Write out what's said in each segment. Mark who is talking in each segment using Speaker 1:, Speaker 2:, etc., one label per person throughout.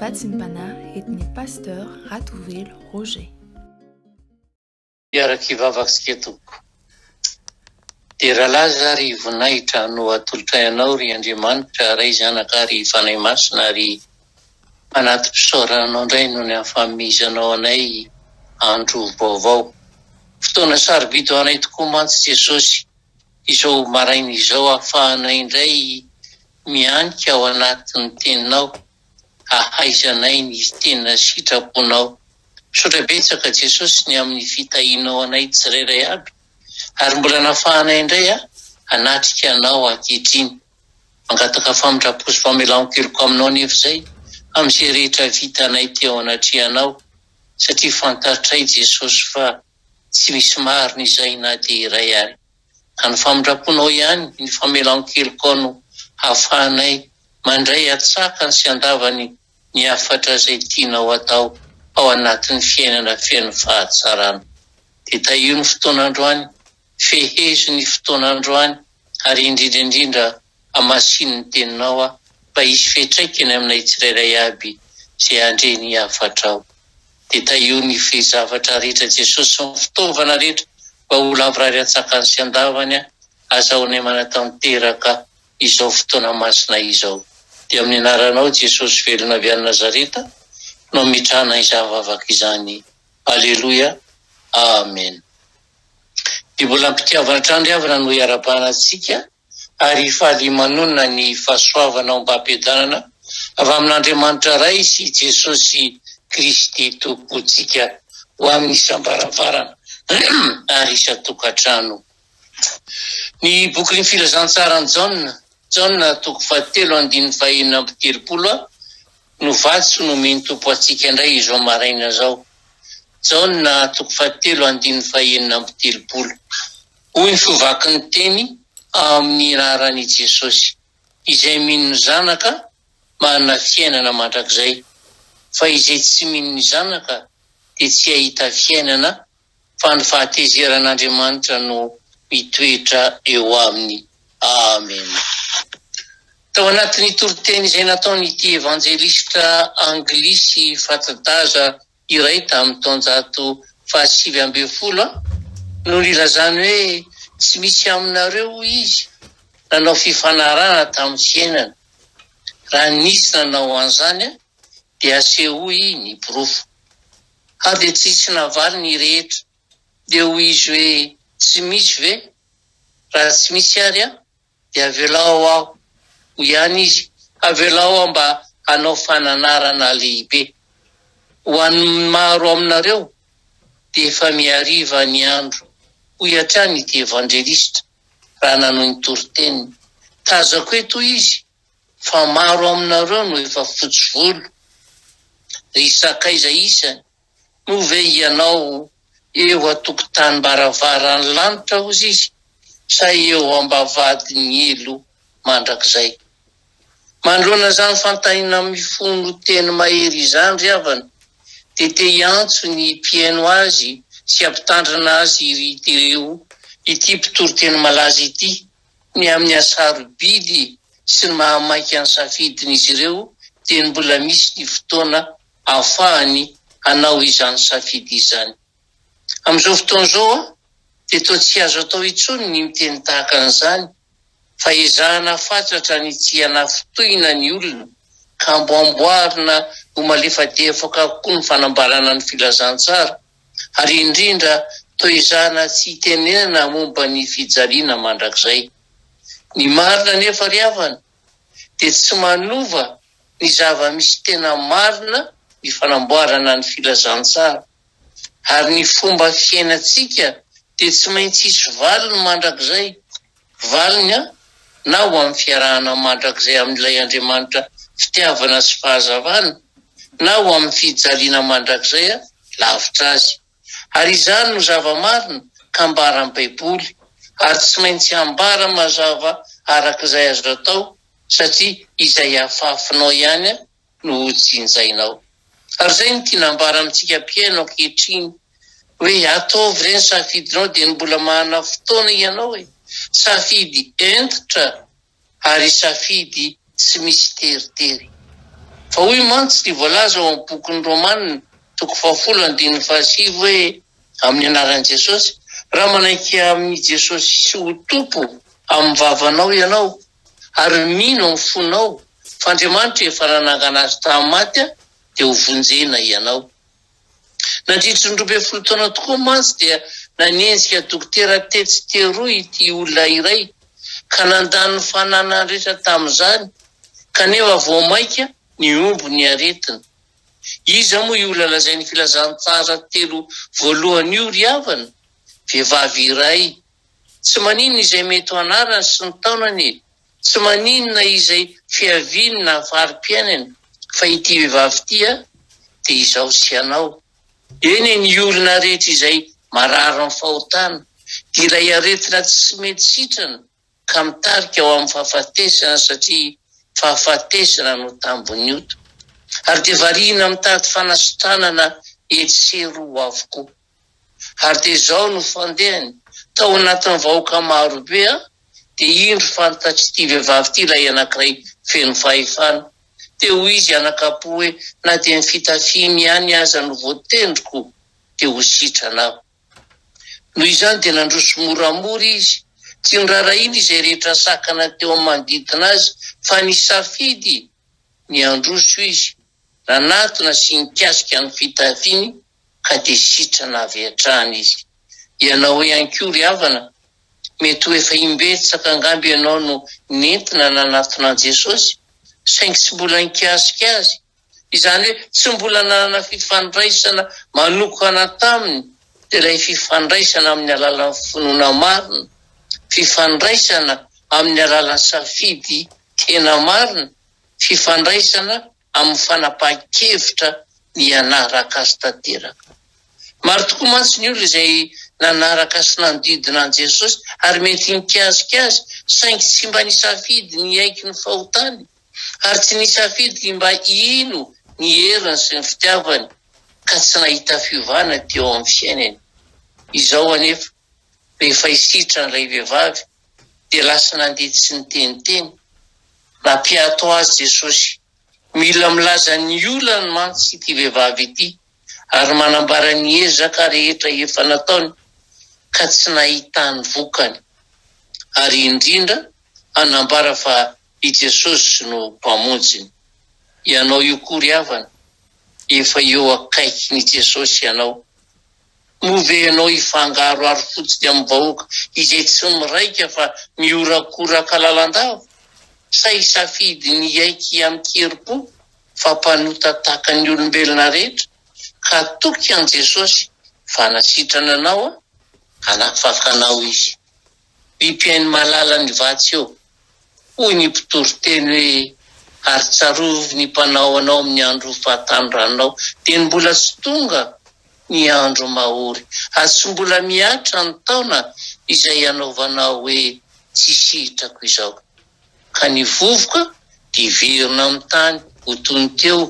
Speaker 1: Vatsim-panahy entin'ny Pasteur Ratovelo Roger.
Speaker 2: Hiaraka hivavaka isika tompoko. Dera laza ary voninahitra no atolotray anao ry Andriamanitra Ray Zanaka ary Fanahy Masina ary manati-pisaorana anao indray noho ny amin'ny fanomezanao anay andro vaovao. Fotoana sarobidy ho anay tokoa mantsy Jesosy izao maraina izao ahafahanay indray mianika ao anatin'ny teninao hahaizanay ny tena sitraponao. Misaotra betsaka Jesosy ny amin'ny fitahianao anay tsirairay aby ary mbola nafahanay indray hanatrika anao ankehitriny. Mangataka famindram-po sy famelan-keloka aminao anefa izay amin'izay rehetra vitanay teo anatrehanao satria fantatray Jesosy fa tsy misy marina izay na dia iray ary. Ka ny famindram-ponao ihany, ny famelan-kelokao no hahafahanay mandray an-tsakany sy an-davany ny hafatra izay tianao atao ao anatin'ny fiainana feno fahatsarana. Dia tahio ny fotoana androany, fehezo ny fotoana androany ary indrindra indrindra hamasino ny teninao aho mba hisy fiantraikany aminay tsirairay aby izay handre ny hafatrao. Dia tahio ny fe-zavatra rehetra Jesosy sy ny fitaovana rehetra mba ho lavorary an-tsakany sy an-davany azahoanay manatanteraka izao fotoana masina izao. Dia amin'ny anaranao Jesosy velona avy any Nazareta no ametrahana izany vavaka izany. Aleloia. Amen. Dia mbola am-pitiavana hatrany ry havana no iarahabana antsika ary hifaly manonona ny fahasoavana ombam-piadanana avy amin'Andriamanitra Ray sy Jesosy Kristy Tompontsika ho amin'ny isam-baravarana ary isan-tokantrano. Ny bokin'ny Filazantsaran'i Jaona, Jaona toko fahatelo andininy fahenina amby telopolo a, no vatsy nomen'ny Tompo antsika indray izao maraina izao. Jaona toko fahatelo andininy fahenina amby telopolo. Hoy ny fivakin'ny teny amin'ny anaran'i Jesosy, Izay mino ny Zanaka manana fiainana mandrakizay, fa izay tsy mino ny Zanaka dia tsy hahita fiainana fa ny fahatezeran'Andriamanitra no mitoetra eo aminy. Amena. Tao anatin'ny toriteny izay nataon'ity evanjelistra anglisy fanta-daza iray tamin'ny taonjato faha-19 no nilazany hoe tsy misy aminareo, hoy izy, nanao fifanarahana tamin'ny fiainana. Raha nisy nanao an'izany dia asehoy ny porofo. Ary dia tsy nisy navaly ny rehetra. Dia hoy izy hoe, Tsy misy ve? Raha tsy misy ary an, dia avelao aho, hoy ihany izy, avelao aho mba hanao fananarana lehibe. Ho an'ny maro aminareo, dia efa mihariva ny andro, hoy hatrany ity evanjelistra, raha nanohy ny toriteniny. Tazako eto, hoy izy, fa maro aminareo no efa fotsy volo. Ry sakaiza isany, moa ve ianao eo an-tokotanim-baravaran'ny lanitra, hozy izy, sa eo am-bavahadin'ny helo mandrakizay? Manoloana izany fanontaniana mifono teny mahery izany ry havana, dia te hiantso ny mpihaino azy sy hampitandrina azy ireo ity mpitoriteny malaza ity, ny amin'ny hasarobidy sy ny mahamaika ny safidin'izy ireo dieny mbola misy ny fotoana ahafahany hanao izany safidy izany. Amin'izao fotoana izao dia toa tsy azo atao intsony ny miteny tahaka an'izany fa ezahana fatratra ny tsy hanafintohina ny olona ka amboamboarina ho malefadefaka kokoa ny fanambarana ny filazantsara ary indrindra toa ezahana tsy hitenenana momba ny fijaliana mandrakizay. Ny marina anefa ry havana dia tsy manova ny zava-misy tena marina ny fanamboarana ny filazantsara ary ny fomba fiainantsika dia tsy maintsy hisy valiny mandrakizay, valiny an, na ho amin'ny fiarahana mandrakizay amin'ilay Andriamanitra fitiavana sy fahazavana, na ho amin'ny fijaliana mandrakizay lavitra Azy. Ary izany no zava-marina ka ambaran'ny Baiboly, ary tsy maintsy ambara mazava araka izay azo atao, satria izay afafinao ihany no hojinjainao. Ary izay no tiana ambara amintsika mpihaino ankehitriny, hoe ataovy re ny safidinao dia ny mbola manana fotoana ianao e! Safidy hentitra ary safidy tsy misy teritery. Fa hoy mantsy ny voalaza ao amin'ny bokin'ny Romana, toko fahafolo andininy fahasivy hoe, Amin'ny anaran'i Jesosy, raha manaiky amin'i Jesosy ho Tompo amin'ny vavanao ianao, ary mino amin'ny fonao fa Andriamanitra efa nanangana Azy tamin'ny maty, dia hovonjena ianao. Nandritry ny 12 taona tokoa mantsy dia nanenjika dokotera tetsy teroa ity olona iray ka nandany ny fananany rehetra tamin'izany kanefa vao mainka nihombo ny aretina. Iza moa io olona lazain'ny filazantsara telo voalohany io ry havana? Vehivavy iray. Tsy maninona izay mety ho anarany sy ny taonany e! Tsy maninona izay fiaviany na fari-piainany fa ity vehivavy ity a dia izaho sy ianao. Eny e ny olona rehetra izay mararin'ny fahotana dia ilay aretina tsy mety sitrana ka mitarika ho amin'ny fahafatesana satria fahafatesana no tambin'ny ota. Ary dia variana mitady fanasitranana etsy sy eroa avokoa. Ary dia izao no fandehany, tao anatin'ny vahoaka maro be aho, dia indro fantatr'ity vehivavy ity ilay anankiray feno fahefana. Dia hoy izy anakam-po hoe, Na dia ny fitafiany ihany aza no voatendriko, dia ho sitrana aho. Noho izany dia nandroso moramora izy, tsy noraharahiany izay rehetra sakana teo amin'ny manodidina azy, fa nisafidy ny handroso izy, nanatona sy nikasika ny fitafiany, ka dia sitrana avy hatrany izy. Ianao ihany koa ry havana, mety ho efa imbetsaka angamba ianao no nentina nanatona an'i Jesosy, saingy tsy mbola nikasika Azy, izany hoe tsy mbola nanana fifandraisana manokana taminy, dia ilay fifandraisana amin'ny alalan'ny finoana marina, fifandraisana amin'ny alalan'ny safidy tena marina, fifandraisana amin'ny fanapahan-kevitra ny hanaraka azy tanteraka. Maro tokoa mantsy ny olona izay nanaraka sy nanodidina an'i Jesosy ary mety nikasika azy, saingy tsy mba nisafidy ny hiaiky ny fahotany, ary tsy nisafidy ny mba hino ny heriny sy ny fitiavany, ka tsy nahita fiovana teo amin'ny fiainany. Izao anefa, rehefa hisitrana ilay vehivavy, dia lasa nandeha tsy niteniteny. Nampiato azy Jesosy. Mila milaza ny olany mantsy ity vehivavy ity ary manambara ny ezaka rehetra efa nataony ka tsy nahitany vokany. Ary indrindra hanambara fa i Jesosy no Mpamonjiny. Ianao io koa ry havana, efa eo akaikin'i Jesosy ianao. Moa ve ianao hifangaroharo fotsiny amin'ny vahoaka izay tsy miraika fa mihorakoraka lalandava? Sa hisafidy ny hiaiky amin-kerim-po fa mpanota tahaka ny olombelona rehetra ka hatoky an'i Jesosy fa hanasitrana anao hanafaka anao Izy? Ry mpihaino malala ny vatsy ô! Hoy ny mpitoriteny hoe, Ary tsarovy ny mpanao anao amin'ny andro fahatanoranao, dieny mbola tsy tonga ny andro mahory, ary tsy mbola mihatra ny taona izay hanaovanao hoe, Tsy sitrako izao. Ka ny vovoka dia hiverina amin'ny tany ho toy ny teo,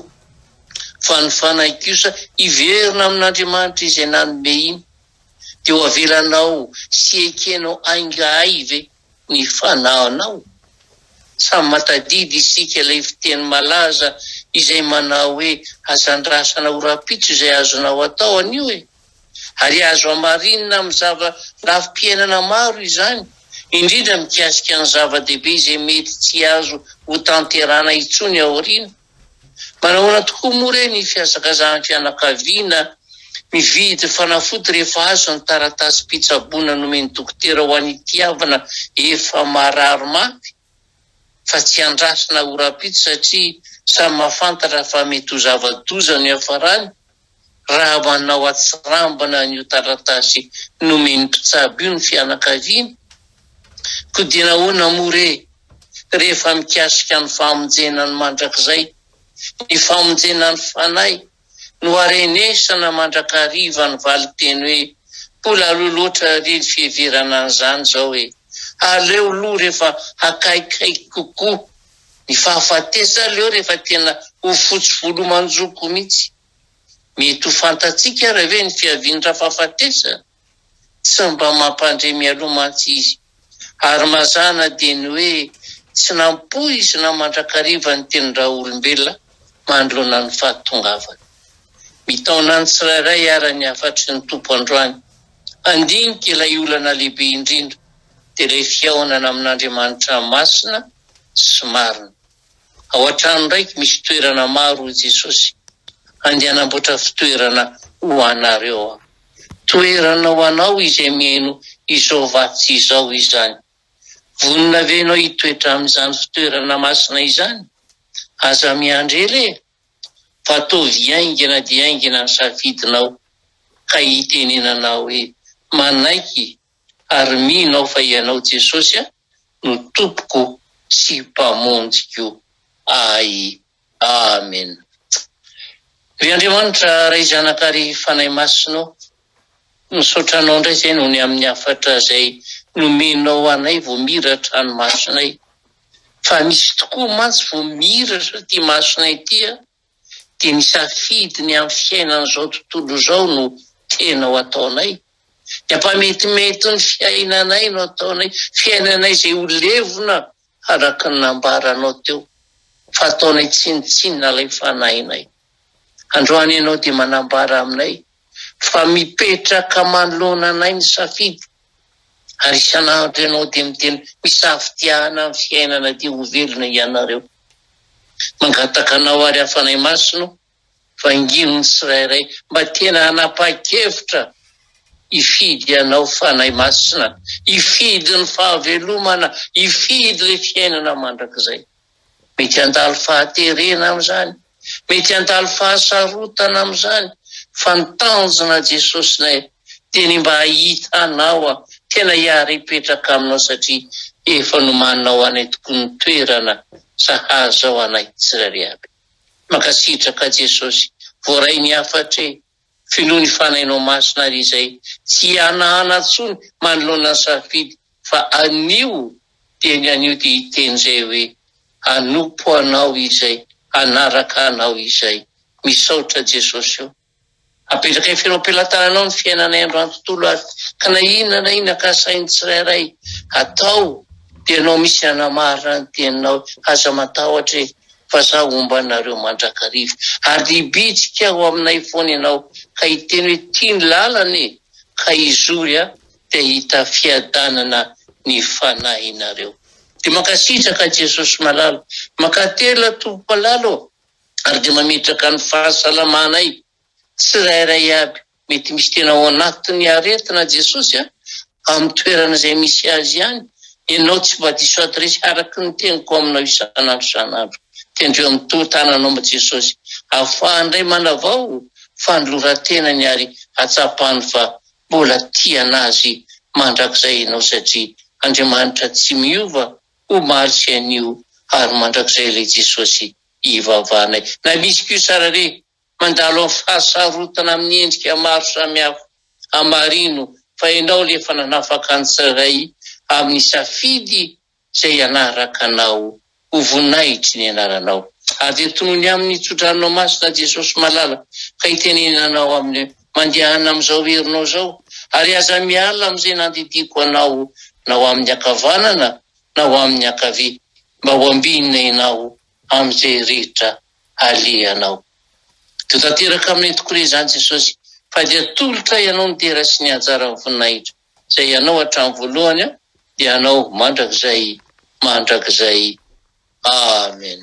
Speaker 2: fa ny fanahy kosa hiverina amin'Andriamanitra izay nanome iny. Dia ho avelanao sy hekenao haingahay ve ny fanahinao? Samy mahatadidy isika ilay fiteny malaza izay manao hoe aza andrasana ho rahampitso izay azonao atao anio e! Ary azo hamarinina amin'ny zava lafim-piainana maro izany, indrindra mikasika ny zava-dehibe izay mety tsy azo hotanterahana intsony aoriana. Manahoana tokoa moa re ny fihazakazahan'ny fianakaviana mividy fanafody rehefa azo ny taratasim-pitsaboana nomen'ny dokotera ho an'ity havana efa marary mafy fa tsy andrasana ho rahampitso satria samy mahafantatra fa mety ho zava-doza no hiafarany raha manao atsirambina an'io taratasy nomen'ny mpitsabo io ny fianakaviana? Koa dia nahoana moa re rehefa mikasika ny famonjena ny mandrakizay, ny famonjena ny fanahy, no harenesana mandrakariva ny valinteny hoe, mbola aloha loatra re ny fiheverana an'izany izao e! Aleo aloha rehefa akaikaiky kokoa ny fahafatesana, aleo rehefa tena ho fotsy volo manjoko mihitsy. Mety ho fantatsika ary ve ny fiavian'ny rafahafatesana? Tsy mba mampandre mialoha mantsy izy. Ary mazàna dia ny hoe tsy nampoizina mandrakariva ny tenin-dRaolombelona. manoloana ny fahatongavany. Mitaona ny tsirairay ara ny hafatry ny Tompo androany handinika ilay olana lehibe indrindra dia ilay fihaonana amin'Andriamanitra masina sy marina. Ao an-tranon-dRaiko misy toerana maro hoy Jesosy, handeha hanamboatra fitoerana ho anareo Aho. Toerana ho anao izay mihaino izao vatsy izao izany. Vonona ve ianao hitoetra amin'izany fitoerana masina izany? Aza miandry ela e! Fa ataovy haingana dia haingana ny safidinao ka hitenenanao hoe, Manaiky ary mino aho fa Ianao Jesosy no Tompoko sy Mpamonjiko ahy. Amena. Ry Andriamanitra Ray Zanaka ary Fanahy Masina ô, misaotra Anao indray izay noho ny amin'ny hafatra izay nomenao anay vao miratra ny masonay. Fa misy tokoa mantsy vao miratra ity masonay ity a, dia ny safidy ny amin'ny fiainan'izao tontolo izao no tena ho ataonay. Ny ampametimety ny fiainanay no ataonay, fiainanay izay ho levona araka ny nambaranao teo fa ataonay tsinontsinona ilay fanahinay. Androany ianao dia manambara aminay fa mipetraka manoloana anay ny safidy ary isan'andro ianao dia miteny misafidiana amin'ny fiainana dia ho velona ianareo. Mangataka anao ary aho Fanahy Masina o, Vangino ny tsirairay mba tena hanapa-kevitra hifidy anao Fanahy Masina, hifidy ny fahavelomana, hifidy ilay fiainana mandrakizay. Mety handalo fahaterena amin'izany, mety handalo fahasarotana amin'izany, fa ny tanjona Jesosinay dia ny mba hahita anao, tena hiara-hipetraka aminao satria efa nomaninao anay tokoa ny toerana sahaza ho anay tsirairay aby. Mankasitraka Jesosy, voaray ny hafatra e, fenoy ny Fanahinao Masina ary izay tsy hihanahana tsony manoloana ny safidy fa anio dia ny anio dia hiteny izay hoe hanompo Anao izay, hanaraka Anao izay. Misaotra Jesosy o. Apetrakay feno am-pelatananao ny fiainanay androany tontolo ary ka na inona na inona kasain'ny tsirairay hatao dia ianao misy hanamarina ny teninao aza matahotra e fa za homba anareo mandrakariva ary hibitsika ao aminay foana ianao ka hiteny hoe ty ny lalana e ka hizory a dia hahita fiadanana ny fanahinareo dia mankasitraka Jesosy malala mankatelina Tompo malala ô ary dia mametraka ny fahasalamanay tsirairay aby, mety misy tena ao anatin'ny aretina Jesosy a, amin'ny toerana izay misy azy ihany, ianao tsy mba diso adiresy araka ny teniko aminao isan'andro isan'andro, tendreo amin'ny to tananao mba Jesosy ahafahany indray manavao fanoloran-tenany ary hahatsapany fa mbola tia an'azy mandrakizay ianao satria Andriamanitra tsy miova omaly sy anio ary mandrakizay ilay Jesosy ivavahanay. Na misy kosa ary re mandalo amin'ny fahasarotana amin'ny endrika maro samihafa, hamarino fa Ianao ilay efa nanafaka ny tsirairay amin'ny safidy izay hanaraka Anao ho voninahitry ny anaranao. Ary dia tonony aminy ny tsodranonao masina Jesosy malala ka itenenanao aminy hoe, Mandehana amin'izao herinao izao, ary aza miala amin'izay nandidiako anao na ho amin'ny ankavanana na ho amin'ny ankavia, mba ho ambinina ianao amin'izay rehetra alehanao. Dia ho tanteraka aminay tokoa re izany Jesosy, fa dia atolotra Ianao ny dera sy ny anjaran'ny voninahitra, izay Ianao hatramin'ny voalohany dia Anao mandrakizay mandrakizay. Amen.